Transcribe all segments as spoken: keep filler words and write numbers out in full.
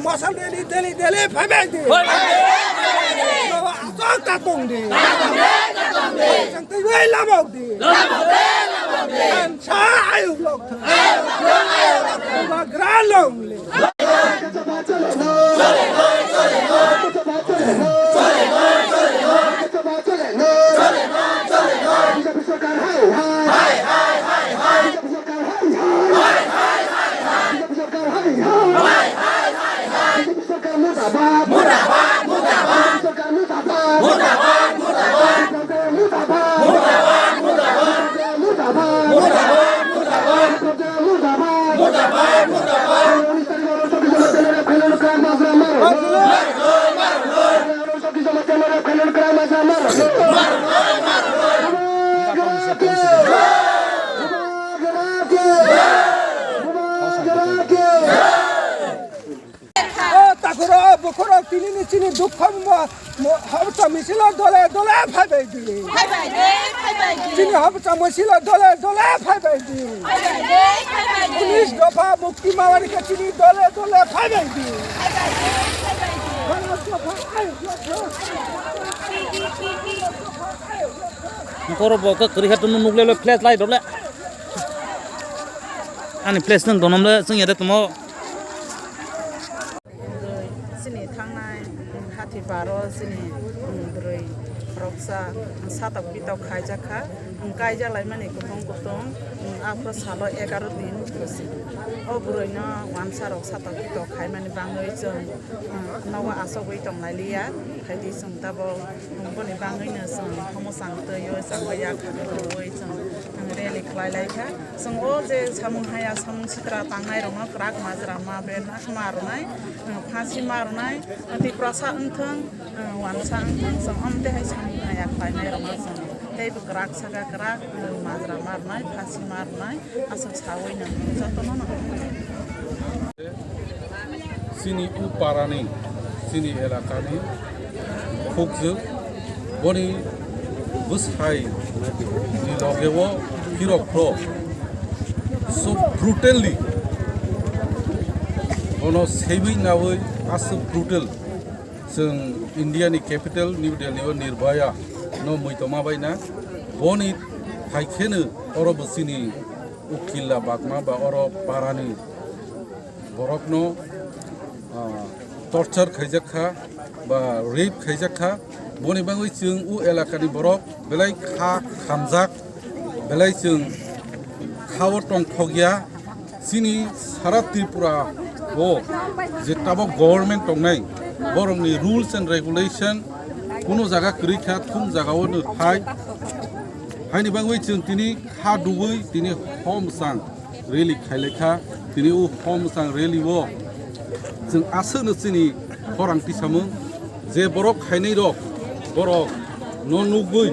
Mosal rally deli deli phaibai di. Nogo asok ta tong di. Chang twi bai lamok di. Ansa ayuk lok. Bagra long le. O takhoro bukhoro tini ni chini dukho mo, mo, habcha misilo dole dole phaibai di. Phaibai di, phaibai di. Chini habcha misilo dole dole phaibai di. Phaibai di, phaibai di. Unis dopha mukti mawari ka chini dole dole phaibai di. Phaibai di, phaibai di. Phaibai di, phaibai di. Koro bo ka kri hat nu nugle le flash light dole. Ani place nang donom le sing yada tomo. Chini thangnai hati baro chini bwrwi khoroksa satok pitok khaijak kha, kaijak laimani kutung kutung, aphuru salo egaro din. O bwrwino wansa rok satok pitok khaimani bangwi chwng nogo achugwi tonglailiya, phaidi chwng tabok boni bangwino chwng homochang twiwi changbai ya kha, twiwi chwng rally khlai lai kha. Chwng o je samung haya, samung sitra tangnai rokno kwrak majra ma berna ma rwnai, phasi ma rwnai, Tiprasa wngthwng, wansa wngthwng, chwng amtwi hai samung haya khlainai rokno chwng teibo kwrak saka kwrak majra ma rwnai, phasi ma rwnai, aswk sawi no jotono no. Chini u parani, chini elakani khukjwk, boni bwsai ni loge o hirok rok so brutally bono seiwi nawi aswk brutal. Chwng India ni capital New Delhi o Nirbhaya no muitoma bai na, boni phaikheno oro bo chini ukila bakma ba oro parani borokno, ah, torture khaijak kha ba rape khaijak kha. Boni bagwi chwng o elakani borok belai kha khamjak, belai chwng kha o tongthok ya. Chini sara Tripura o je tabok government tongnai, borokni rules and regulation kuno jaga kwrwi kha, thung jaga o no phai. Haini bagwi chwng tini kha dubui tini hom sang rally khailai kha. Tini o hom sang rally o chwng aswkno chini khorang tisamung je borok khainai rok, borok no nugwi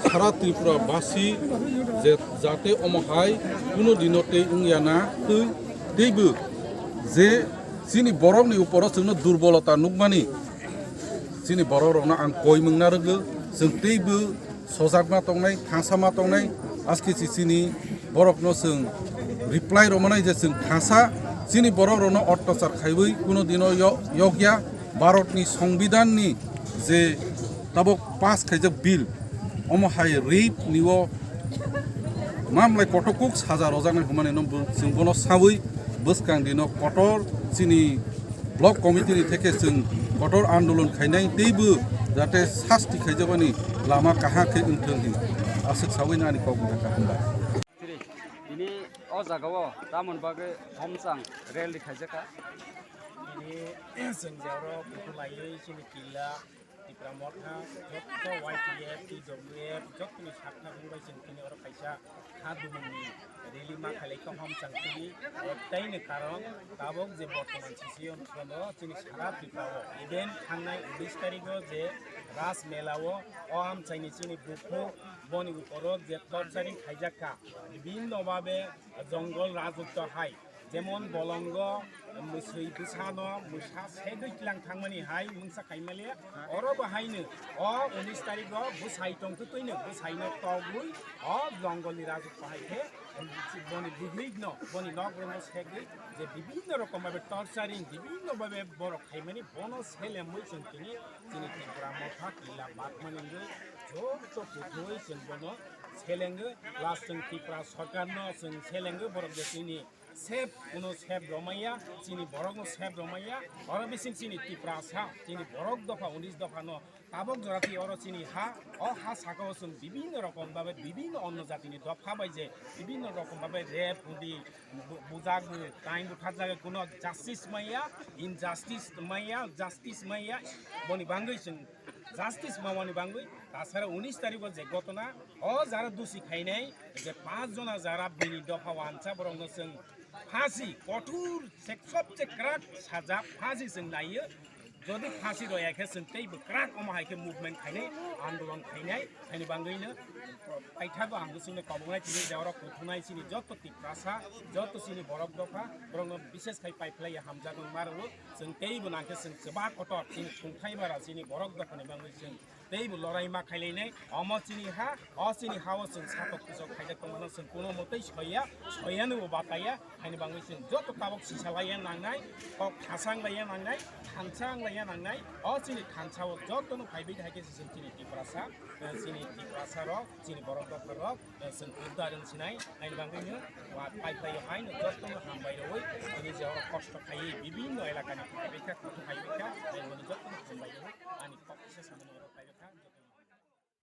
sara Tripura basi je jate omo hai kuno dino tei wngya na twi, teibo je chini borokni uporo chwngno durbolota nukmani, chini borok rokno ang koi mungna rwgwi, chwng teibo sojakma tongnai, thangsa ma tongnai, aske si chini borokno chwng reply rwmanai je chwng thangsa chini borok rokno ottachar khaiwi kuno dino yo-, yokya. Bharatni Songbidanni je tabok pass khaijak bill, omo hai rape ni o mamlai kotor kuk saja rojaknai hwnmani no bo-, chwng bono sawi bwskang dino kotor chini block committee ni theke chwng kotor andolon khainai teibo jate sasti khaijakmani lama kaham khe wngthwng hin aswk sawi nani kok motha kaham bai. Tini o jaga o tamoni bagwi homchang rally khaijak kha. Tini chwng je oro buthum laiwi chini killa Tipra Motha, jotto Y T F, T W F, jottoni sakna wngbai chwng tini oro kaisa ha dumungni rally ma khailai kha homchang tini. Ektaini karon tabok je bortoman situation o chini sara Tripura o, even thangnai unis tarigo je Ras Mela o, o amchaini chini buphuk boni uporo je torturing khaijak kha, bibhinno bhabe jongol rajotto hai. Jemon bolongo mwswi bwsano mwsa segwi tlang thangmani hai mungsa khaimaliya, oro bo haino o unis tarikgo bwsai tongtwtwino bwsaino togwi o jongolni rajotwa hai khe boni bwbwino boni nokrono segwi je bibinno rokom bhabe torturing, bibinno bhabe borok khaimani bono selemwi chwng tini chini Tipra Motha kila bakmani wngwi joto kuthwi chwng bono selengwi, plus chwng Tipra sorkarno chwng selengwi borok je chini sep kuno sep romaya, chini borokno sep romaya, oro bising chini Tiprasa, chini borok dopha unis dophano tabok jora twi oro chini ha, o ha sakao chwng bibinno rokom bhabe bibinno onno jatini dopha bai je bibinno rokom bhabe rep hudi bu-, bujak bu, taing butharjak kuno justice maya, injustice maya, justice maya, boni bangwi chwng justice mamani bangwi tasara unis tarikgo je gotona o jara dusi khainai je panch jona jara bini dopha wansa borokno chwng phasi kothor se sobse kwrak saja phasi chwng naiyo. Jodi phasi roya khe chwng teibo kwrak omo hai khe movement khainai, andolon khainai, haini bangwino paithago ang bwswkno kobongnai tini je oro kuthunai chini joto Tiprasa, joto chini borok dopha, borokno bishes khai paiphlaiya hamjakmung ma rwo. Chwng teibo nangkhe chwng chwba kotor chini thungthai bara chini borok dophani bangwi chwng teibo lorai ma khailainai. Omo chini ha, o chini ha-o chwng satok pujo khaijak tongmano chwng kuno motei soiya, soiyano bo bataiya. Haini bangwi chwng joto tabok sisa laiya nangnai, kok khasang laiya nangnai, thansa ang laiya nangnai. O chini thansa-o jotono phaibai hai khe chwng chini Tiprasa, eh, chini Tiprasa rok, chini borok dopha rok, eh, chwng pudar wng sinai. Haini bangwino wa pai pai haino jotono hambai rwi, chini je oro kosto khaiwi bibinno elakani phaibai kha, kuthum phaibai kha, haini jotono hambai rwi, ani kok kisa samani oro phaibai kha.